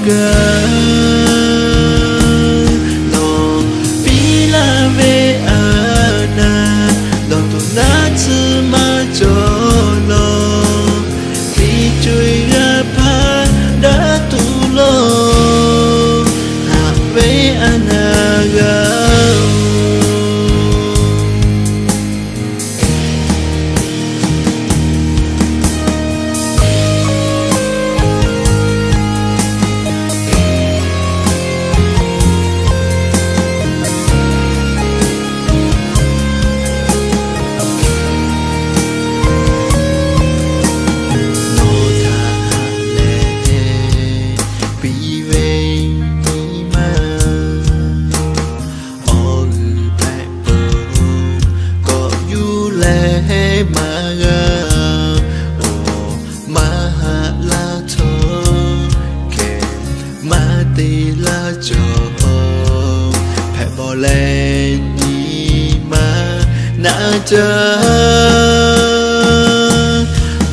gaˬ. Nawˬ piˇ laˇ ve a naˍ, dawˬ tuˬ naˉ tsuhˇ maˇ cawˬ lawˬ. Tiˇ cuˇ g'a hpaˇ daꞈ tuˬ lawˬ, haꞈ ve a naˍ g'a-oˬ. Nawˬ htaꞈ haꞈ leh piˇ ve nyi ma, awˬ g'uiˬ pehꞈ peuˬ k'awꞈ yuˬ leh maˇ g'a-oˬ. Maˇ haꞈ laˇ htawˇ kehˬ, maˇ te laˇ cawˬ, hpehꞈ bawˬ leh nyi ma naˆ caˇ.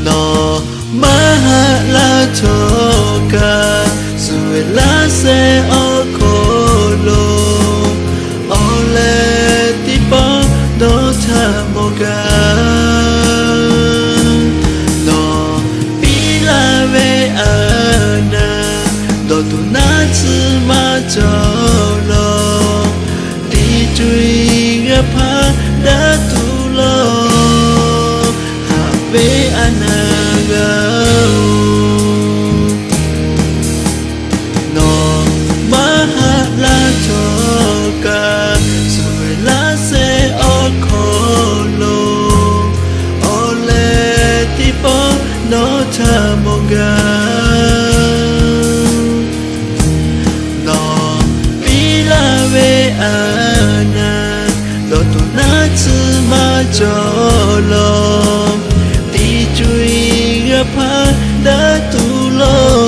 Nawˬ maˇ haꞈ laˇ htawˇ kaꞈ, suh ve laˇ shehˍ awˬ hk'aw lo awˬ leh teˇ pawˆ dawˇ htaˇ mawˬ gaˬ. Nawˬ piˇ laˇ ve a naˍ, dawˬ tuˬ naˉ tsuhˇ maˇ cawˬ lawˬ. Tiˇ cuˇ g'a hpaˇ daꞈ tuˬ lawˬ, haꞈ ve a naˍ g'a-oˬ. Nawˬ maˇ haꞈ laˇ htawˇ kaꞈ, suh ve laˇ shehˍ awˬ hk'aw lo awˬ leh teˇ pawˆ dawˇ htaˇ mawˬ gaˬ. Nawˬ piˇ laˇ ve a naˍ, dawˬ tuˬ naˉ tsuhˇ maˇ cawˬ lawˬ. Tiˇ cuˇ g'a hpaˇ daꞈ tuˬ lawˬ.